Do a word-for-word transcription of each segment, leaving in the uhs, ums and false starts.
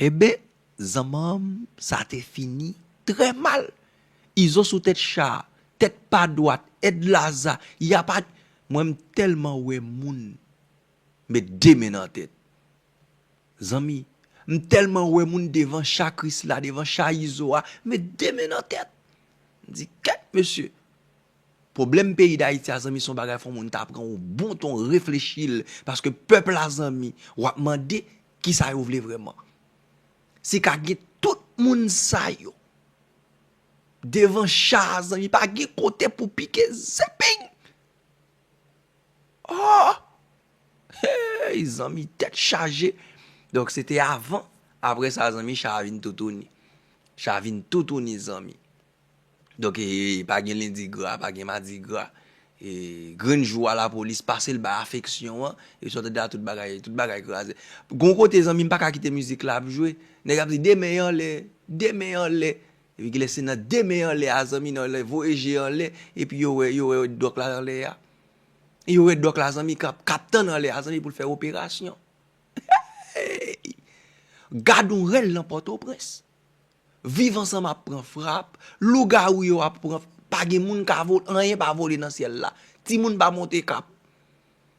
Eben, zanmanm, sa te fini trè mal. Izo sou tèt cha, tèt pa dwat, èd Laza, y a pa. Mwen, m tèlman wè moun met de men nan tèt. Zanmi, m tèlman wè moun devan cha Krisla, devan cha Izo a, met de men nan tèt. M di, kèt, mesye. Pwoblèm peyi Dayiti a, zanmi, se yon bagay fò moun ta pran yon bon tan reflechi l, paske pèp la, zanmi, w ap mande kisa yo vle vrèman. Si ka gen tout moun sa yo devan cha a, zanmi, pa gen kote pou pike zepeng. Oh! Hey, zanmi, tèt chaje. Donk, se te avan. Apre sa, zanmi, cha a vin toutouni. Cha a vin toutouni, zanmi. Donk, e, e, pa gen lendi gra, pa gen madi gra. E, grenn jou a, lapolis pase l bay afeksyon an. E sòti de la, tout bagay, tout bagay kraze. Gon kote, zanmi, m pa ka kite mizik la ap jwe. Nèg ap di, de men anlè, de men anlè. Epi genlè se nan de men anlè a, zanmi, nan lè voye je anlè, epi yo wè, yo wè dòk la anlè a. Yo wè dòk la, zanmi, k ap, k ap tann anlè a, zanmi, pou l fè operasyon. Gad yon rèl nan Pòtoprens. Viv Ansanm ap pran frap, lougawou yo ap pran, pa gen moun ka vole, anyen pa vole nan syèl la. Timoun pa monte kap.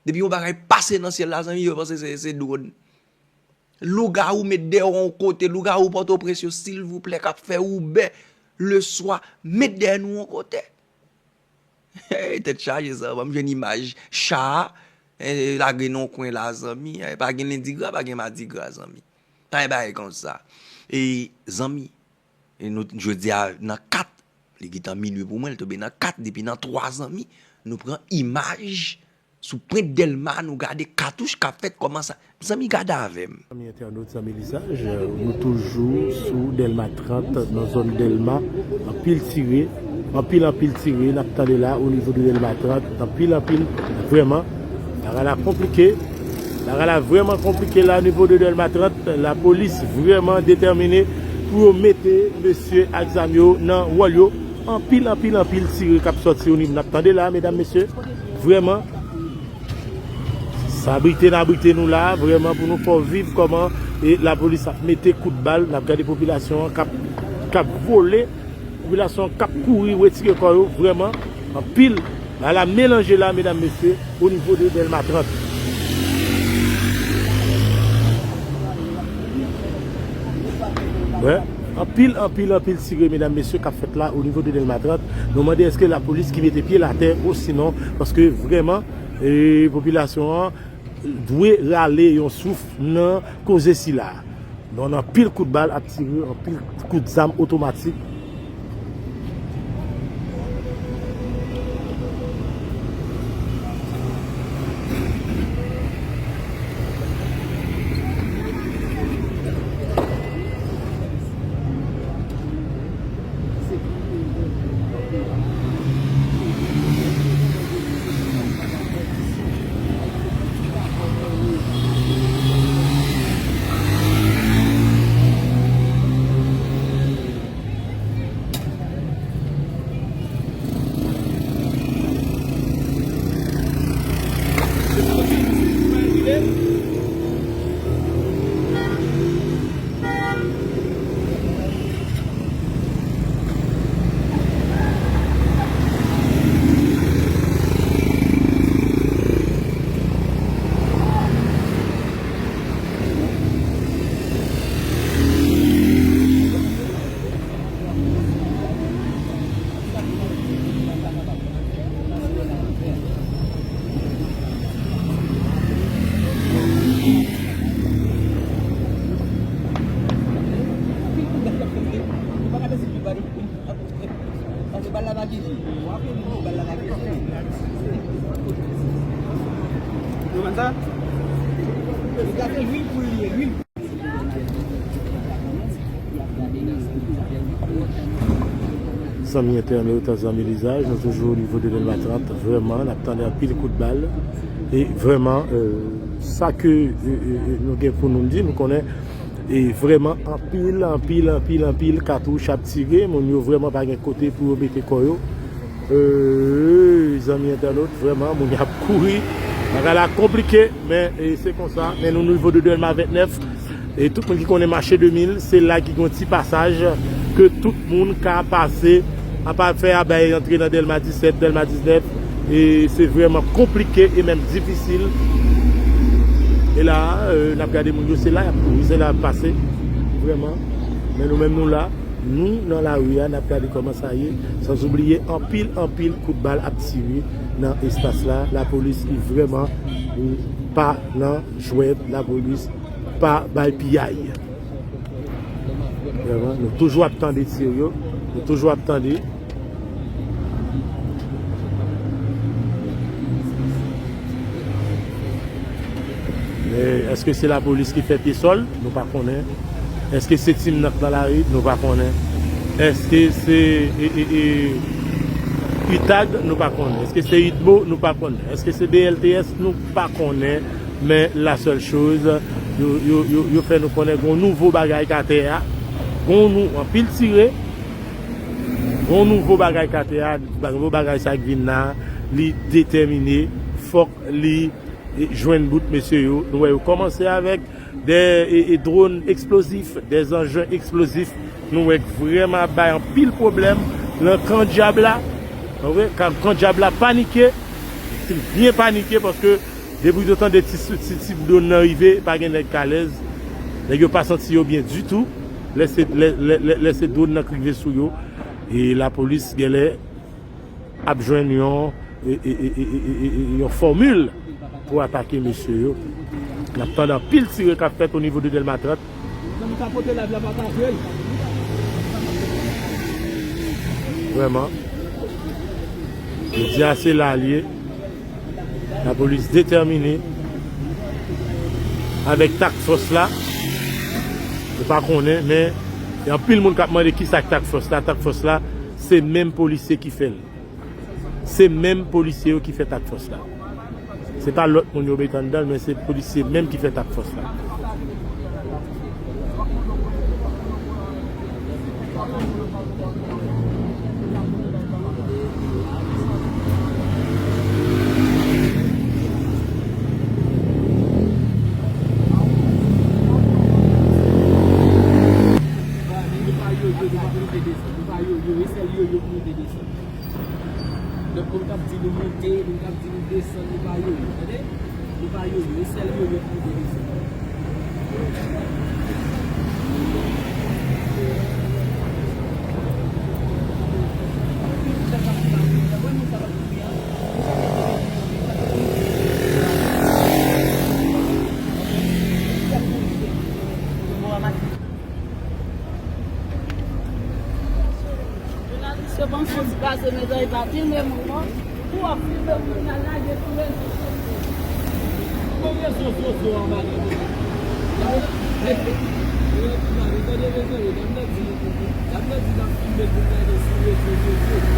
Depi yon bagay pase nan syèl la, zanmi, yo panse se, se dwòn. Lougawou met dèyè w yon kote, lougawou Pòtoprens yo, silvouplè, k ap fè woubè leswa, met dèyè nou yon kote. Hey, tèt chaje sa, ban m jwenn imaj cha a, eh, lage nan yon kwen la, zanmi. Eh, pa gen lendi gra, pa gen madi gra, zanmi. Pa gen bagay konsa. E, zanmi, e nou, jodi a, nan kat, li gentan minui pou mwen, li tonbe nan kat, depi nan twa, zanmi, nou pran imaj sou pwent Dèlma, nou gade katouch k ap fèt kòman sa. Zanmi, gade avè m. Zanmi entènot, zanmi lizaj, nou toujou sou Dèlma trant, nan zòn Dèlma. Anpil tire, anpil, anpil tire, n ap tande la, o nivo de Dèlma trant, anpil, anpil, vrèman. Bagay la konplike. Bagay la vrèman konplike la, o nivo de Dèlma trant. Lapolis vrèman detèmine pou yo mete mesye ak zam yo nan wòl yo. Anpil, anpil, anpil tire k ap sòti o nivo. N ap tande la, medam, mesye. Vrèman, sa brite n abrite nou la, vrèman, pou nou fè w viv kòman e lapolis ap mete kout bal, n ap gade popilasyon an k ap, k ap vole, popilasyon an k ap kouri, retire kò yo, vrèman, anpil. Bagay la melanje la, medam, mesye, o nivo de Dèlma trant. Wè, anpil, anpil, anpil tire, medam, mesye, k ap fèt la, o nivo de Dèlma trant. Nou mande èske lapolis ki mete pye l atè, osinon, paske vrèman, e, popilasyon an dwe rale yon souf nan koze sila. Donk, anpil kout bal ap tire, anpil kout zam otomatik. Zanmi entènot, zanmi lizaj, nou toujou o nivo de Dèlma trant. Vrèman, n ap tande anpil kout bal. E vrèman, euh, sa ke, euh, euh, euh, nou gen pou nou di, nou konnen, e vrèman anpil, anpil, anpil, anpil katouch ap tire. Moun yo vrèman pa gen kote pou yo mete kò yo. Euh, zanmi entènot, vrèman, moun y ap kouri. Bagay la konplike, men, e, se konsa. Men nou, nivo de Dèlma vennèf, E tout moun ki konnen mache de mil, se la ki gen yon ti pasaj ke tout moun ka pase, apa fè a bay antre nan Dèlma disèt, Dèlma diznèf, e se vrèman konplike e menm difisil. E la, euh, n ap gade moun yo, se la y ap kouri, se la y ap pase, vrèman. Men nou menm nou la, nou nan lari a, n ap gade kòman sa ye, san oubliye anpil, anpil kout bal ap tire nan espas la, lapolis ki vrèman pa nan jwèt, lapolis pa bay piyay. Vrèman, nou toujou ap tande tir yo, nou toujou ap tande. Men èske se lapolis ki fè pye sòl? Nou pa konnen. Èske se Timnòt nan lari? Nou pa konnen. Èske se, e, e, e, UTAG? Nou pa konnen. Èske se UDMO? Nou pa konnen. Èske se B L T S? Nou pa konnen. Men la sèl choz, yo, yo, yo, yo fè nou konnen gon nouvo bagay k atè a. Gon nou anpil tire. Gon nouvo bagay k atè a. Nouvo bagay sa k vin la, li detèmine. Fòk li, e, jwenn bout mesye yo. Nou wè yo kòmanse avèk de, e, e, dwòn eksplozif, de zanjen eksplozif. Nou wè k vrèman ap bay anpil pwoblèm nan kan dyab la. Ou wè, kan, kan dyab la panike, viktim byen panike paske depi yo tande ti, ti, ti dwòn nan rive, pa gen nèg k alèz. Nèg yo pa santi yo byen ditou. Lè se, lè, lè, lè, lè se dwòn nan k rive sou yo. E lapolis genlè ap jwenn yon, e, e, yon fòmil pou atake mesye yo. N ap tande anpil tire k ap fèt o nivo de Dèlma trant. Vrèman. Jodi a se la l ye. Lapolis detèmine avèk task fòs la. Nou pa konnen, men gen anpil moun k ap mande kisa k task fòs la. Task fòs la, se menm polisye ki fè l. Se menm polisye yo ki fè task fòs la. Se pa lòt moun yo mete anndan l, men se polisye menm ki fè task fòs la. Lòt moun k ap di nou monte, moun k ap di nou desann, nou pa yoyo, tande? Nou pa yoyo, e sèl yoyo k monte desann. Jounalis yo panse se pase, mezanmi, pa filme moun non. Pou w ap filme moun, al lage sou rezo sosyo. Sou rezo sosyo a, malere. Tande, mezanmi, tande, mezanmi, dam nan di, dam nan di l ap filme l pou l lage sou rezo sosyo.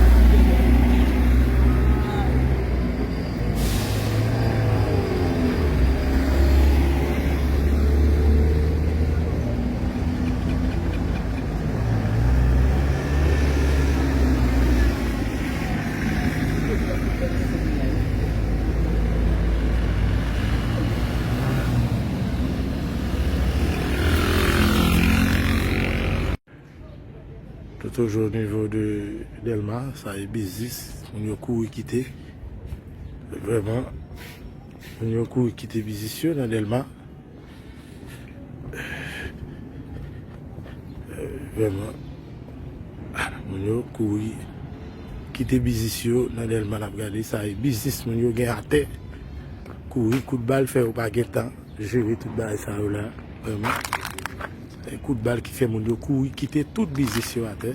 Nou toujou o nivo de Dèlma, sa e biznis, moun yo kouri kite. Vrèman, moun yo kouri kite biznis yo nan Dèlma. Vrèman, moun yo kouri kite biznis yo nan Dèlma, n ap gade, sa e biznis moun yo gen atè. Kouri, kout bal fè yo pa gen tan jere tout bagay sa yo la, vrèman. E kout bal ki fè moun yo kouri kite tout biznis yo atè.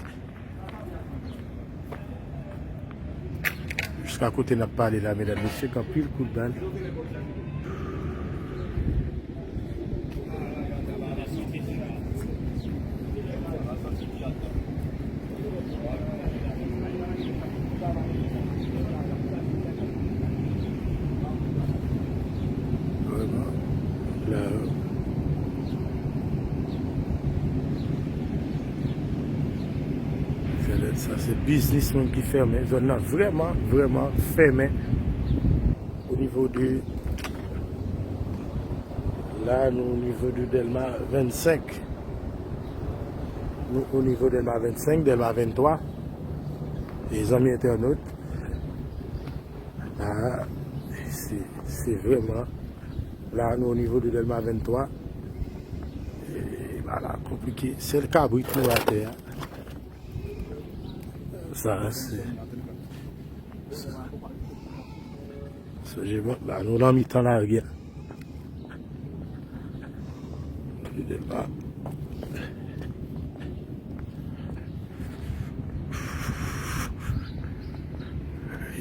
Jiska kote n ap pale la, medam, mesye, gen anpil kout bal. Vrèman, la, sa se biznis moun ki fèmen. Zòn nan vrèman, vrèman fèmen o nivo de La, nou o nivo de Dèlma vennsenk. Nou o nivo Dèlma vennsenk, Dèlma venntwa. E zanmi entènot, la, se, se vrèman, la, nou o nivo de Dèlma venntwa. E, bagay la konplike. Sèl kabrit nou atè a. Sa, se, sa. Sonje bon, la, nou nan mitan lari a.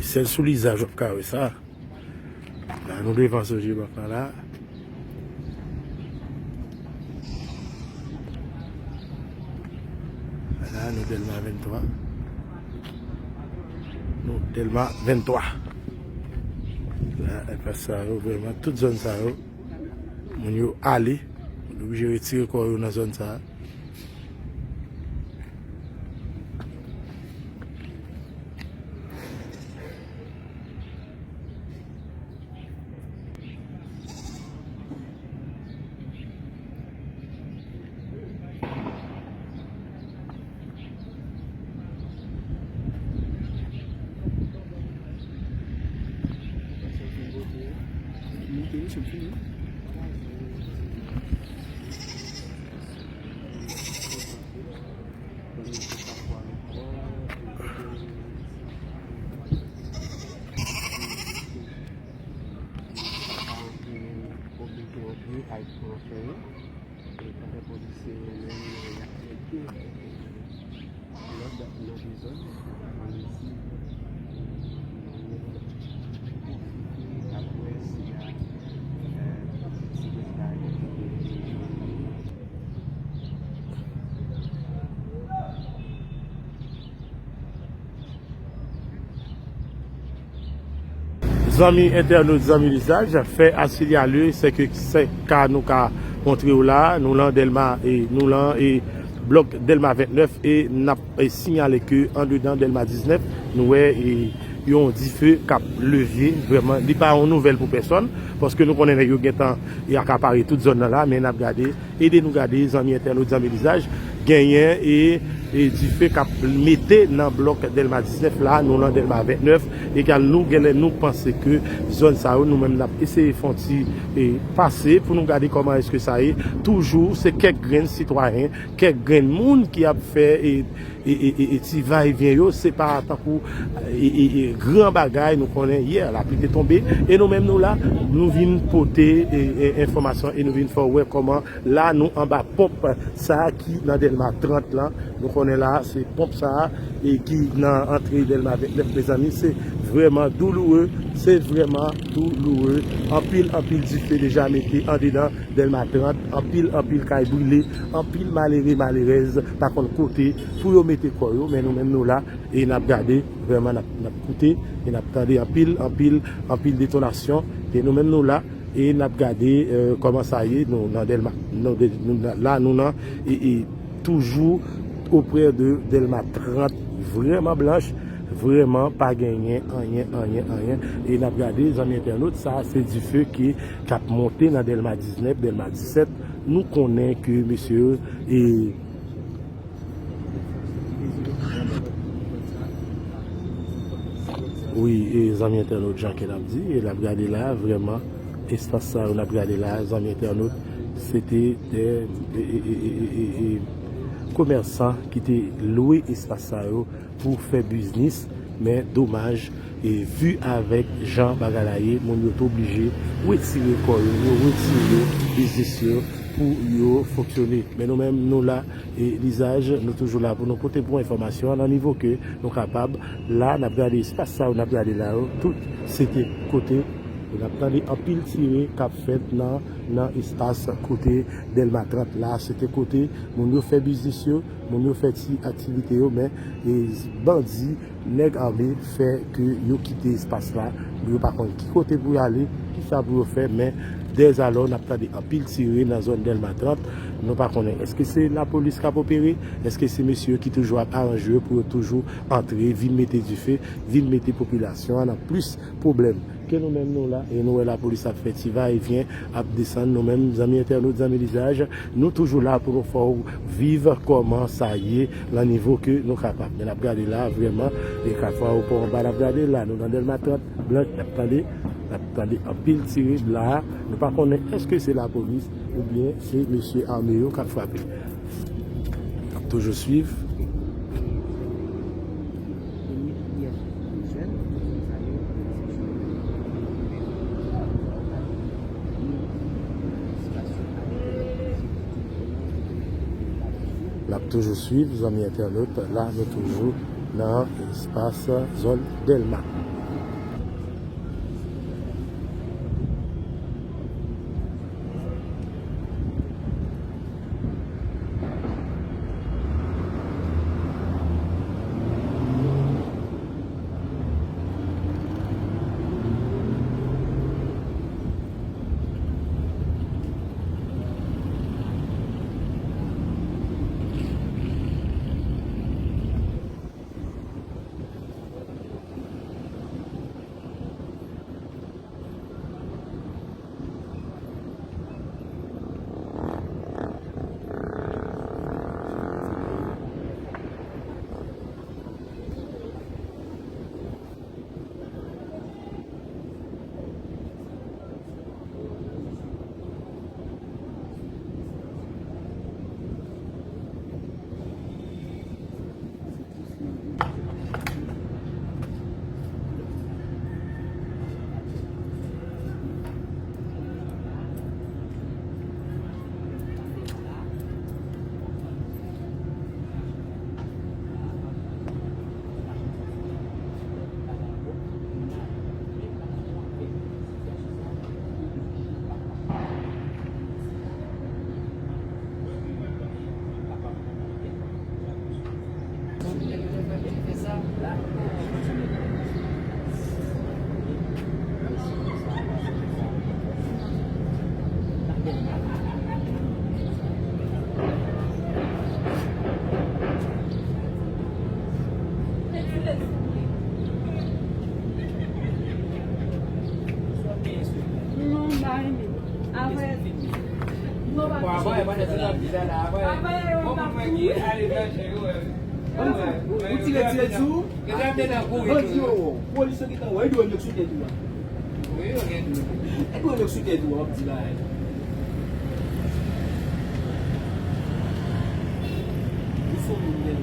Sèl sou lizaj w ap ka wè sa. La, nou devan Sogebank la, la. La, nou Dèlma venntwa. Nou Dèlma venntwa. La, enpas sa yo, vrèman, tout zòn sa yo, moun yo ale. Moun oblije retire kò yo nan zòn sa a. Oblije oblije al pran fè yo. E pandan polisye yo menm, y ap mete lòd nan dezòd. Apre si y a, eh, si gen bagay ki Zanmi entènot, zanmi lizaj, fè a sinyale, se ke se ka nou ka montre w la, nou lan Dèlma, e nou lan, e blòk Dèlma ventnèf, e n ap, e, sinyale ke andedan Dèlma diznèf, nou wè, e, yon dife k ap leve, vrèman, li pa yon nouvèl pou pèsòn, paske nou konnen nèg yo gentan, e, akapare tout zòn nan la, men n ap gade, ede nou gade, zanmi entènot, zanmi lizaj, genyen e, e dife k ap mete nan blòk Dèlma diznèf la, nou lan Dèlma ventnèf, egal nou, genlè nou panse ke zòn sa yo, nou menm n ap eseye fè yon ti, e, pase pou nou gade kòman èske sa ye. Toujou, se kèk grenn sitwayen, kèk grenn moun ki ap fè, e, e, e, e, e ti vayevyen yo, se pa tankou, e, e, e, gran bagay, nou konnen yè, lapli te tonbe, e nou menm nou la, nou vin pote, e, e, enfòmasyon, e nou vin fè w wè kòman la, nou anba ponp sa a ki nan Dèlma trant lan, nou konnen la, se ponp sa a, e ki nan antre Dèlma ventnèf, mezanmi, se vrèman douloure, se vrèman douloure, anpil, anpil dife deja mete andedan Dèlma trant, anpil, anpil kay brile, anpil malere, malerèz pa konn kote pou yo mete kò yo, men nou menm nou la, e n ap gade, vrèman n ap, n ap koute, e n ap tande anpil, anpil, anpil detonasyon, e nou menm nou la, e n ap gade, e, kòman sa ye, nou nan Dèlma, nou de, nou nan, la, nou nan, e, e toujou oprè de Dèlma trant, vrèman blanch, vrèman pa genyen anyen, anyen, anyen. E n ap gade, zanmi entènot, sa se dife ki, k ap monte nan Dèlma diznèf, Dèlma disèt. Nou konnen ke mesye yo, e, wi, e, zanmi entènot, jan ke n ap di, e n ap gade la, vrèman, espas sa yo n ap gade la, zanmi entènot, se te de, e, e, komèsan ki te lwe espas sa yo pou fè biznis, men domaj, e vi avèk jan bagay la ye, moun yo te oblije retire kò yo, yo retire biznis yo pou yo fonksyone. Men nou menm, nou la, e lizaj, nou toujou la pou nou pote pou enfòmasyon nan nivo ke nou kapab. La, n ap gade espas sa yo, n ap gade la yo, tout se te kote, n ap tande anpil tire k ap fèt nan, nan espas kote Dèlma trant la, se te kote moun yo fè biznis yo, moun yo fè ti aktivite yo, men, e, bandi, nèg ame fè ke yo kite espas la, yo pa konn ki kote pou y ale, ki sa pou yo fè, men dèzalò n ap tande anpil tire nan zòn Dèlma trant, nou pa konnen èske se lapolis k ap opere, èske se mesye yo ki toujou ap aranje yo pou yo toujou antre, vin mete dife, vin mete popilasyon an nan plis pwoblèm. Ke nou menm nou la, e nou wè lapolis ap fè ti va e vyen, ap desann. Nou menm, zanmi entènot, zanmi lizaj, nou toujou la pou nou fè w viv kòman sa ye, nan nivo ke nou kapab. Men n ap gade la, vrèman, e Kafou Ayewopò anba n ap gade la, nou nan Dèlma trant, Blanch, n ap tande, n ap tande anpil tire la. Nou pa konnen èske se lapolis oubyen se mesye ame yo k ap frape. N ap toujou swiv. N ap toujou swiv, zanmi entènot, la nou toujou nan espas zòn Dèlma. Ou tire, tire sou. Bandi yo, polis yo gentan wè, yo dwe met sou tèt ou a. Yo dwe met sou tèt ou a, w ap di bagay. Ou son moun gen